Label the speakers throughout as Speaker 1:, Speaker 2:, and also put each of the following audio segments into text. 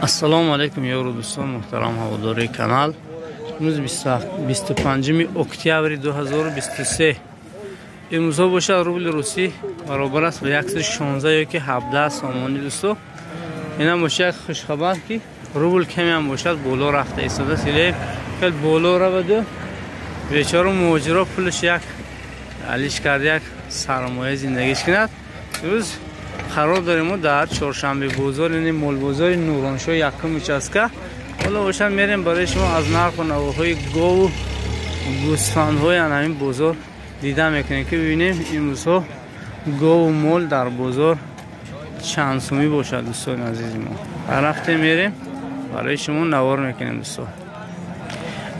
Speaker 1: Ассалому алайкум ёру дӯстон, муҳтарам ҳаводории канал. Имрӯз 25 октябри 2023. Имрӯзҳо бошад рубли русӣ баробар аст ба 116 ё ки 17 сомонӣ дӯсто. Инам бошад як хушхабар ки рубл каме ҳам бошад боло рафта истодааст. Иле хел боло раваду бечора муҳоҷиро пулаш як алиш кард, як сармоя зиндагиш кунад. Имрӯз қарор дорем мо дар чоршанбе бозор, яъне молбозори Нуроншоҳ якум участка. Ҳоло бошад мерем барои шумо аз нарху навоҳои гову гӯсфандҳои ҳамин бозор дида мекунем, ки бибинем имрӯзҳо гову мол дар бозор чанд сумӣ бошад. Дӯстони азизи мо, рафтем мерем барои шумо навор мекунем. Дӯстон,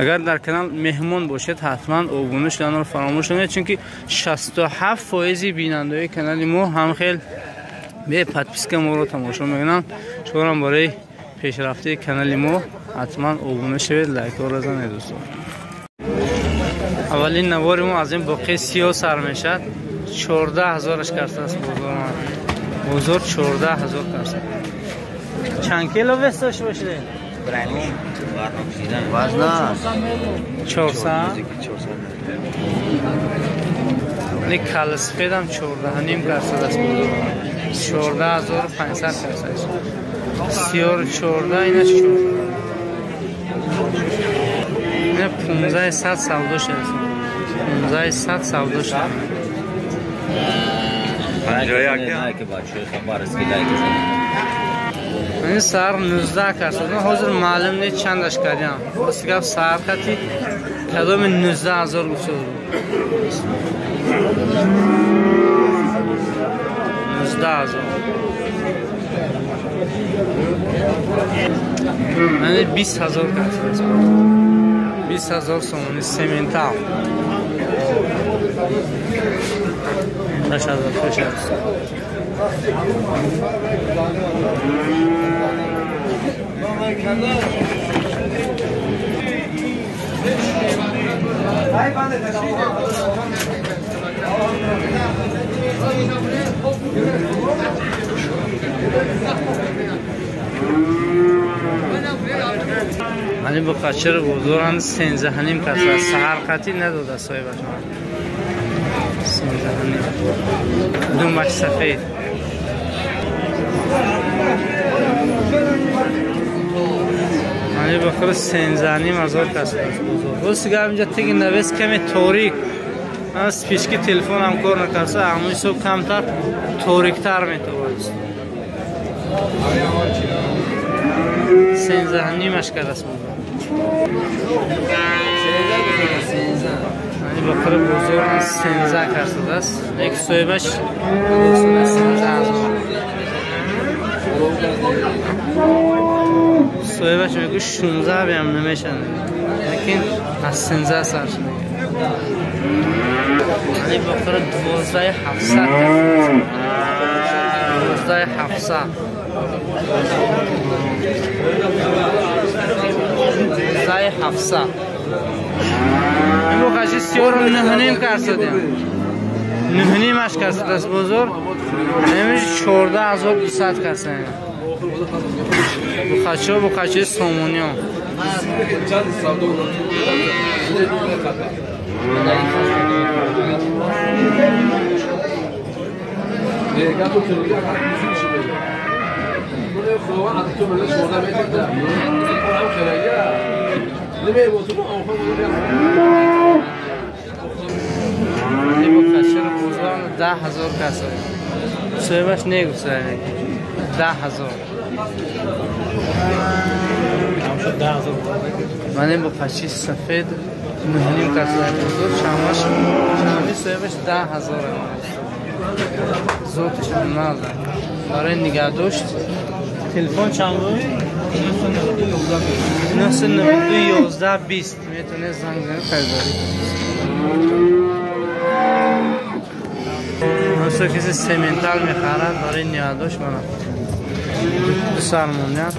Speaker 1: агар дар канал меҳмон бошед, ҳатман обуна шуданро фаромӯш накунед, чунки 67% бинандаҳои канали мо ҳам хел бе подписка моро тамошо мекунанд. Шуморам барои пешрафтаи канали мо ҳатман обуна шавед, лайкҳоро занед. Дӯстон, аввалин навори мо аз ин боқии сиёҳ сар мешавад. 14 000-аш кардааст бозор. Бозор 14 000 кардааст. Чанд кило вес дошта бошед? 400. Не, каласфедам 14,5 кардааст бозор. 14 500 кардааст. Сиёр 14, инаш 14. Ина 1500 савдо шудааст. 1500 савдо шудааст. Ин сар 19 кардааст. Ҳозир маълум нест чандаш кардям. Рости гап, сар хати кадоми 19 000 гуфта буд. 19 000. Яъне 20 000 кардааст. 20 000 сомонӣ сементал. 8 000 хуш аст. Мани буқачиро бозоранд 13,5 каса. Саҳар қатӣ надода соҳибаш. 13,5. Думбаш сафед. Мани бахир 13,5 ҳазор каса бозор. Рости гап, инҷа теги навес каме торик. Ман спички телефонам кор накарса, ҳамон ҳисоб камтар ториктар метобад. 13,5-аш кардааст бозор. Мани бахир бозорам 13 кардааст. Лекин соҳибаш 13 000. Соҳибаш мегӯ 16 биям намешавад. Лекин аз 13 сар шуда. Мани бахир 12 700 кардааст. 12 700. 12 700. Ин буқачи сиёро 9,5 кардадем. 9,5-аш кардааст бозор. Намеш 14 200 кардааст. Буқачиҳо буқачии сомониҳо. Ин буқачиро бозор 10 000 кардааст. Соҳибаш негуфта, 10 000. Ман ин буқачи сафед 9,5 кардааст бозор. Чамаш чами соҳибаш 10 000. Зоташам надорад. Барои нигаҳдошт телефон чанд буд? 992 11 20 метавонед занг занед, харидорӣ кунед. Ҳамсо касе сементал мехарад барои нигаҳдошт, мана ду сар монеат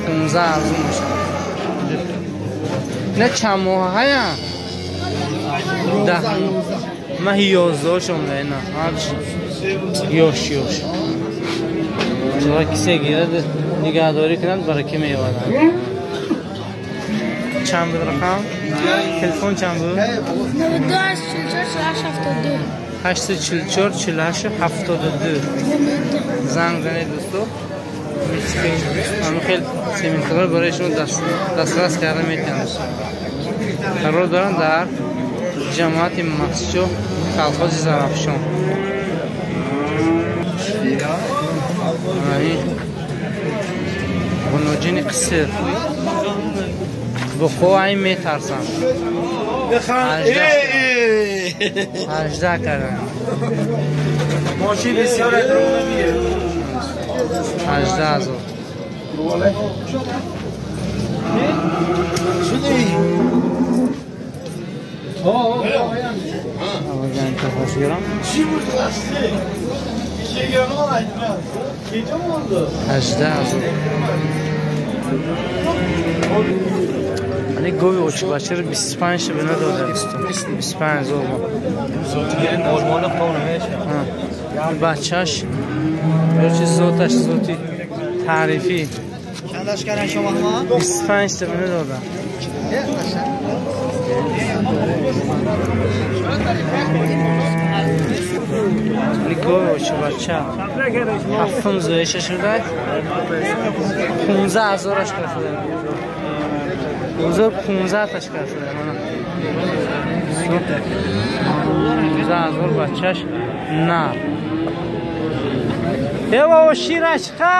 Speaker 1: 15 арзон мешавад. Не, чанд моҳа ҳая? 10 маҳи 11-шон ина ёш ёш. Кисе гирад. нигаҳдорӣ кунанд, барака меоваранд. Чанд буд рақам? Телефон чанд буд? 844 48 72. Занг занед дӯсто. Ҳамин хел сементалҳо барои шумо дастрас карда метавонанд. Қарор доранд дар ҷамоати Мастчоҳ, колхози Зарафшон. Ғуноҷини қисир буқо ай метарсанд. 18 карданд.
Speaker 2: Мошин бисёр
Speaker 1: 18,000. 18,000. Ани гови очибачаро 25 бина дода, 25,000. Бачаш ё зоташ зоти таърифӣ. 25 бина дода. Гови очибача ҳафтум зоиша шуда, 15,000-аш шуда. 15 ташкил шуда. 15,000 бачаш на. Ева шираш ха.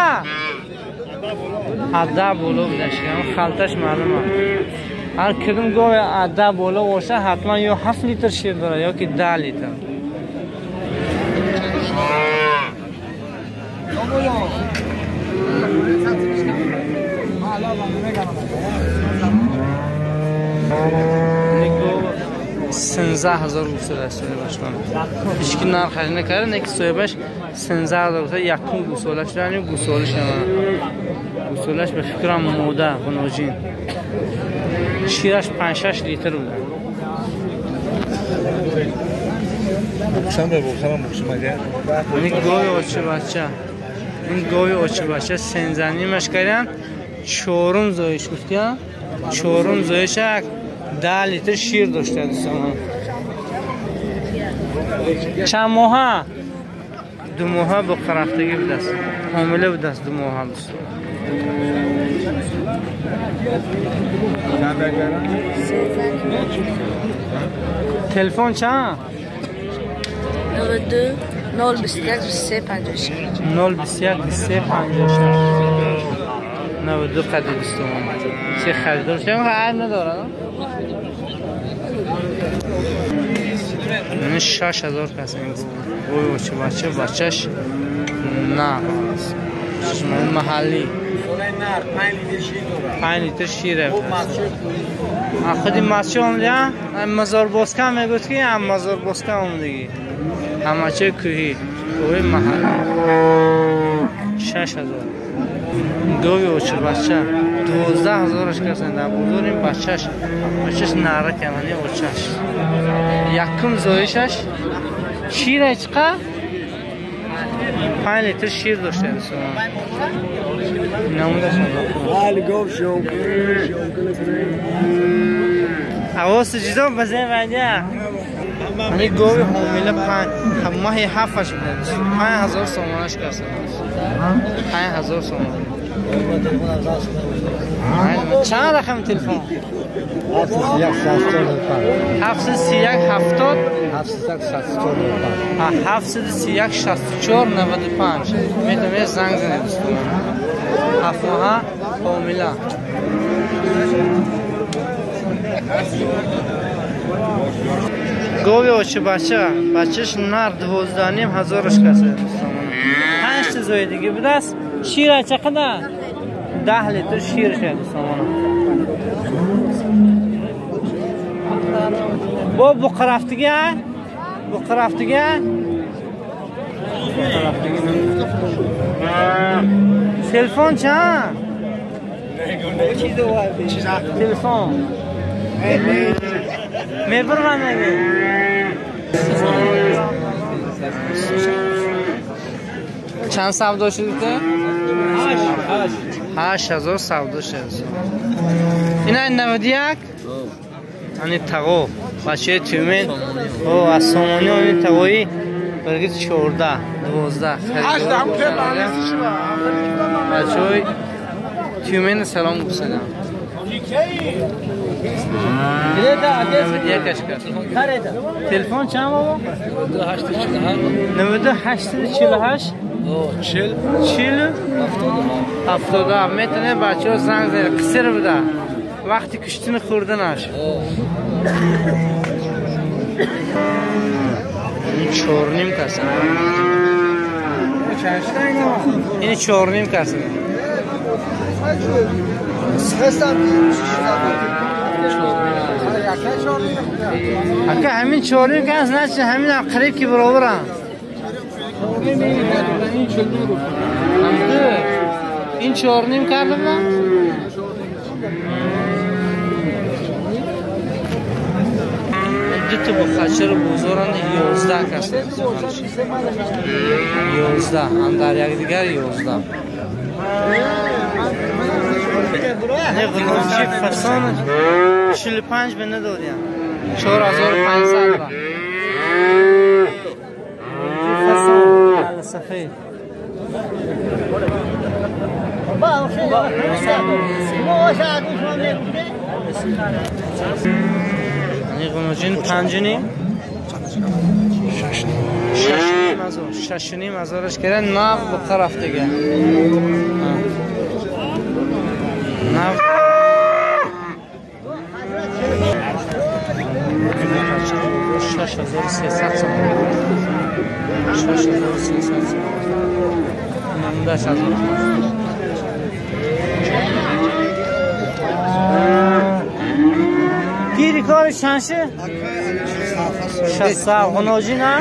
Speaker 1: Ада боло будаш, халташ маълум аст. Ҳар кадом гови ада боло боша, ҳатман ё 7 литр шир дорад, ё ки 10 литр. 16,000 гусола соҳибашон. Ҳеч ки нархаш накарда, не ки соҳибаш 16,000 гусола, якум гусола шуда, гусолаш гусолаш ба фикрам мода ғуноҷин. Шираш 5-6 литр буда. Ин гови очибача. Ин гови очибача 13.5 кардан, чорум зоиш гуфтия. Чорум зоиша 10 литр шир дошта дӯстон. Чанд моҳа? 2 моҳа бо қарафтагӣ будааст. Ҳомила будааст 2 моҳа дӯстон. Телефон чанд?
Speaker 3: 92 021 23 56.
Speaker 1: 021 23 56. 92 قدر дӯстон. Чӣ харидор шудам, ҳар надорад. 6,000 кас ин гӯй очи бача, бачаш на. Маҳаллӣ. 5 литр шир. Худи масчи омада, Мазорбоска мегӯяд ки ам Мазорбоска омадагӣ. Ҳамачаи кӯҳӣ, кӯҳи маҳаллӣ. 6,000. Гови очи бача 12,000-аш касан дар бозор. Ин бачаш нара камани очаш. Якум зоишаш шира чиқа? 5 литр шир дошта дӯстон. Намудаш авоз ҷидо базен вайда. Ани гови ҳомила маҳи ҳафташ буда. 5,000 сомонаш касан. 5,000 сомон. Чанд рақам телефон? 731 70 731 64 95. Метавонед занг занед дӯстон. 7 моҳа ҳомила. Гови очи бача, бачаш нар 12,500-аш каса дӯстон. 5 та зоидагӣ будааст. Шира чақадар? 10 литр шир шуд дӯстон. Бо буқарафтига? Буқарафтига? Телефон чанд? Телефон. Мебарам меги. Чанд савдо шуд? 8000 савдо шуд. Ина 91? Ани тағо бачаи Тюмен аз Сомонӣ ани тағои барги 14 12 бачаҳои Тюмен салом гуфтам. Телефон чанд бобо? 9848 40 77. Метавонед бачаҳо занг занед. Қисир буда. Вақти куштини хӯрданаш. Ин 4.5 каса. Ин 4.5 каса. Ака ҳамин 4.5 кас, значит ҳамин ҳам қариб ки баробаранд. Ин 4.5 кардам? Ду та бухачаро бозоранд 11 кас. 11 андар якдигар 11. Не ғуломчи фасон 45 ба надодям. 4500 ба. Фасон ал сафед. Не ғуломчин 5.5 6.5 ҳазораш карданд нав ба тараф дига. Нав 6300 сом. 6300 сом. 9000. Пири кори чанд шуд? 67. Ғуноҷӣ на?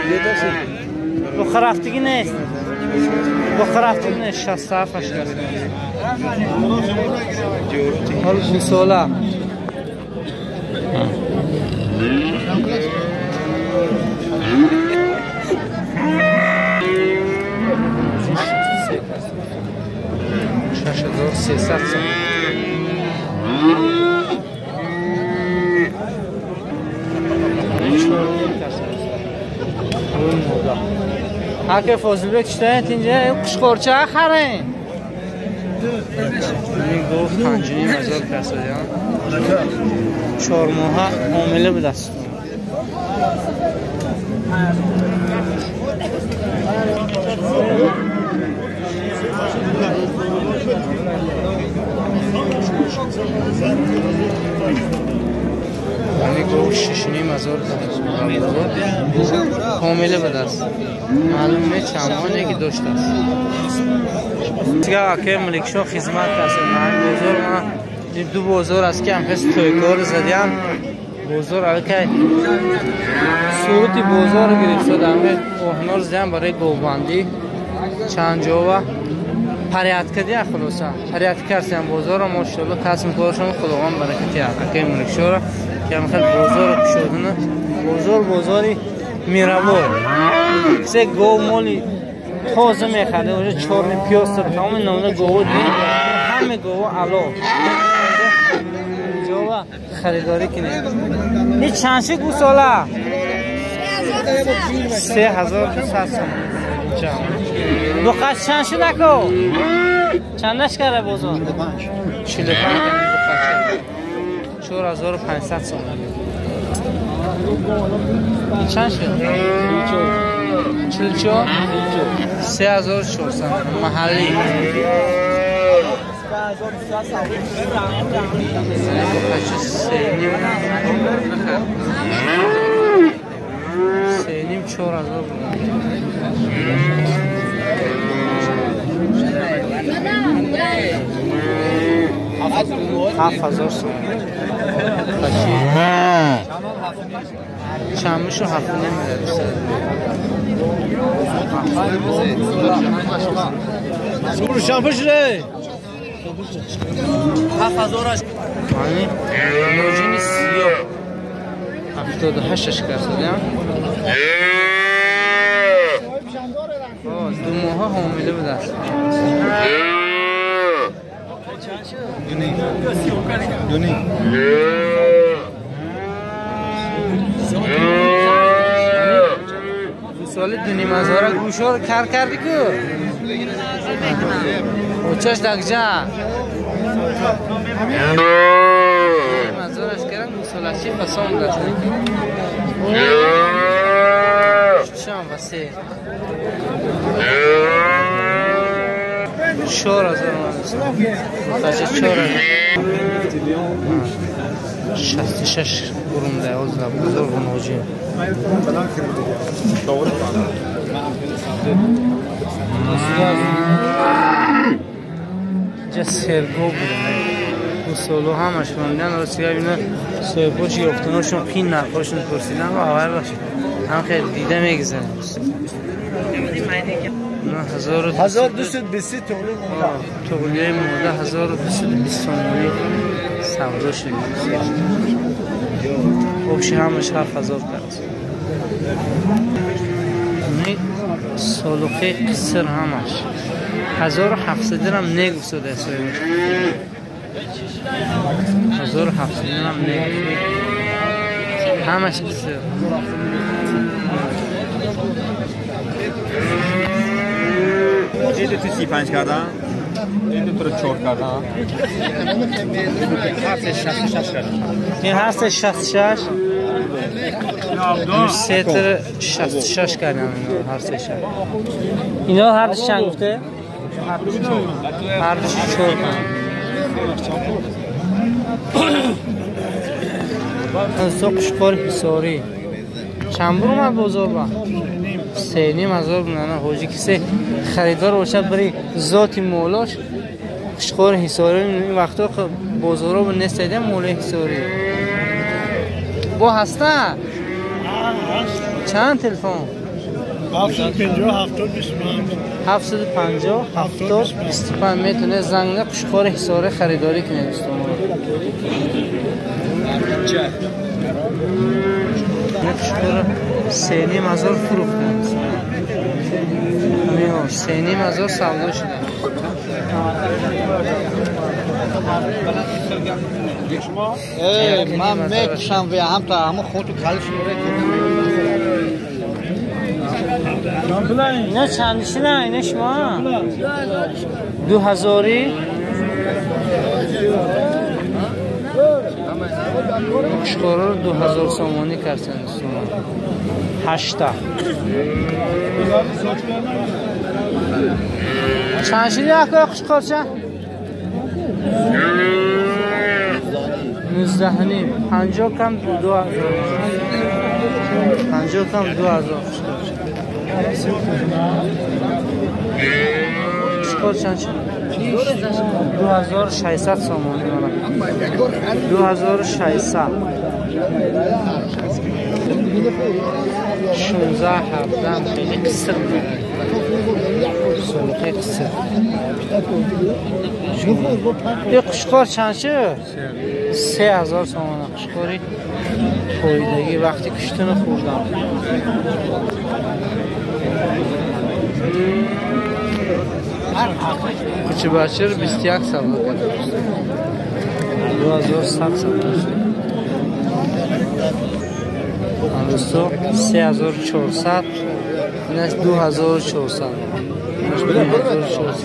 Speaker 1: Бухорафтагӣ нест. Бухорафтагӣ нест. 67 ашкар. Ҳол гусола. 6300 сом. Ака Фозилбек читаед инҷа қушқорча харен. Ин гуфт 5.5 касоян. 4 моҳа ҳомила будааст. Ани гуфт 6.5 ҳомила будааст. Маълум не чанд моҳе ки доштааст. Дигар акаи Маликшоҳ хизмат аст. Бозор ман ду бозор аст ки ҳам хес тӯйкор задиям. Бозор аллакай сурати бозорро гирифтод. Ҳамин оҳнор задиям барои говбандӣ чанд ҷова порядка дия хулоса. Порядка кардиям бозорро мошалло касбу корашон Худованд баракати акаи Маликшоҳро ки ҳам хел бозорро кушодана. Бозор бозори мировой. Кисе гов моли тоза мехард. Уже чорни пиёз тамоми намуна гово дид. Ҳаме гово ало. Ҷова харидорӣ кунед. Ин чанд шуд гусола? 3200 сом. Буқаш чанд шуд ако? Чандаш кара бозор? 45 буқаш. 4500 сом. Чанд шуд? 44 3400 маҳаллӣ. 3.5 4000 7000 сом. Чамишу 7.5 мерафт. Шампуш ре. 7000. Ани ноҷини сиёҳ 78 кардам. 2 моҳа ҳомила будааст.
Speaker 2: دونی
Speaker 1: سال دونی مزاره گوشور کار کردی کو اوچش دگجا مزارش کردن گوسالشی فسان داشت شام واسه 4000 66 burunda o zaman bozor bunoji. Инҷа сергов буданд. Гусолу ҳамаш мондан ростига ино соҳибош ёфтаношон қин нархошон пурсидан ва аввал ҳам хеле дида мегузарем.
Speaker 2: 1220 туғли муда.
Speaker 1: Туғлиҳои муда 1220 сомонӣ савдо шуд. Общий ҳамаш 7000 кард. Солуқи қиср ҳамаш 1700 дирам негуфтода соҳибаш. 1700 дирам негуфт. Ҳамаш қиср.
Speaker 2: این دو تا 35 کردن، این دو تا 4 کردن، 766 کردن.
Speaker 1: این 766 سه تا 66 کردن. اینا 76 اینا هر دوش چند گفته؟ هر دوش 4 کردن. سوق شکار حصاری چند بر اومد بازار با؟ 3,500 بودن. حاجی کسی خریدار باشد برای ذاتی مولاش قشقار حصاری این وقتا بازارا نیست دیدم مولای حصاری با هسته چند تلفن؟
Speaker 4: 750 70 25
Speaker 1: 750 70 25 میتونه زنگ قشقار حصاری خریداری کنه دوستان. قشقار 3,500 فروختن. 3,500 سودا شده.
Speaker 2: من میکشم و هم تا همه خودتو کالش میره.
Speaker 1: اینا چند شده؟ اینا شما 2000 قشقارا رو 2000 سомонӣ карданд. 8 чанд шуди акои қушқорча? 19.5 50 кам 2000 50 кам 2000 қушқорча. Қушқор чанд шуд? 2600 сомонӣ. 2600 16 17 خیلی قصر بود. سلوقه قصر. این قشقار چند شد؟ 3000 سомона. قشقاری پایدگی وقتی کشتن خوردم. کوچه بچه رو 21 سودا کرد. 2100 سودا شد. دوستو 3400 اینش 2400 2400.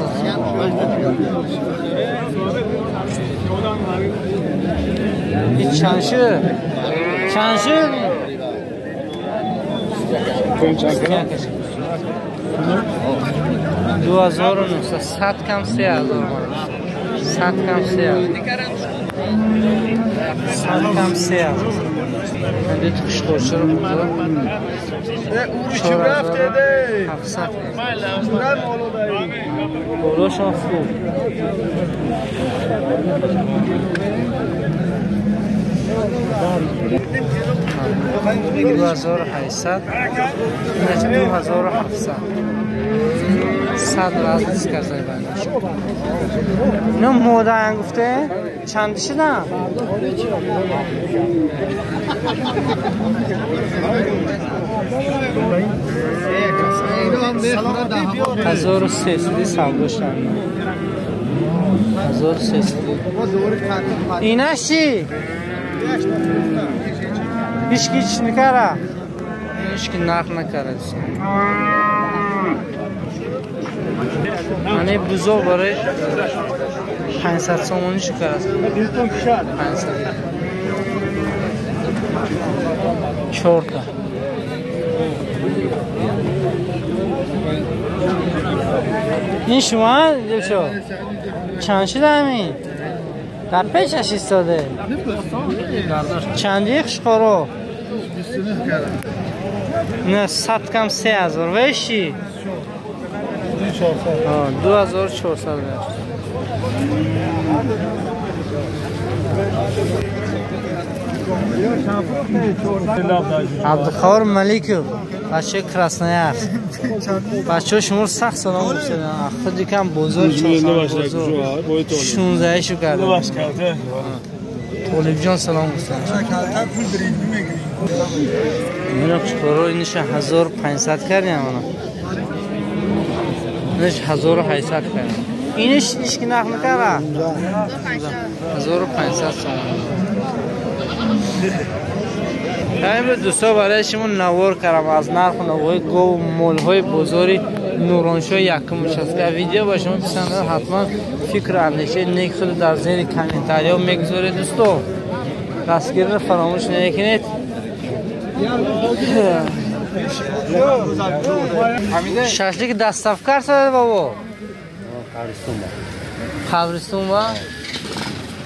Speaker 1: این چند شد؟ چند شد؟ 2900 100 کم 3000 100 کم 3000 100 کم 3000. Ҳанди қушқорчаро бузор 4700 болошон хуб. 2800 2700 100 раз сказали байнаш. Ино модаан гуфте чанд шидан? 1300 савдо шуданд. 1300. Инаш чӣ? Ҳеч ки чӣ накара? Ҳеч ки нарх накара. Мане бузо барои 500 сомонӣ шукар аст. 500. Чорта. Ин шумо дилшо? Чанд шуда ҳамин? Дар пешаш истоде. Чанди хушқоро? Не, 100 кам 3000. Веши? 2400. Абдухор Маликов, бачаи Красноярск. Бачаҳо шуморо сахт салом гуфтанд. Худи кам бозор 16 шу кардам. Толибҷон салом гуфтанд. Мина хушқоро иниша 1500 кардем ана. Иниш 1800 кардем. Иниш ҳеч ки нарх накарда? 1500 сомон. Имрӯз дӯстон барои шумо навор кардам аз нарху навои гову молҳои бозори Нуроншоҳ якум участка. Видео ба шумо писандад, ҳатман фикру андешаи нек худ дар зери комментариҳо мегузоред дӯсто. Дастгириро фаромӯш намекунед. Шашлик доставка сада бобо? Қабристон ба?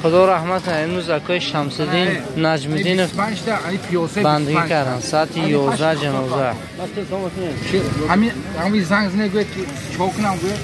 Speaker 1: Худо раҳмат кунад, имрӯз акои Шамсуддин Наҷмиддинов бандагӣ карданд. Соати 11 ҷаноза.
Speaker 4: Ҳамин занг зане гӯяд ки чикор кунам гӯяд.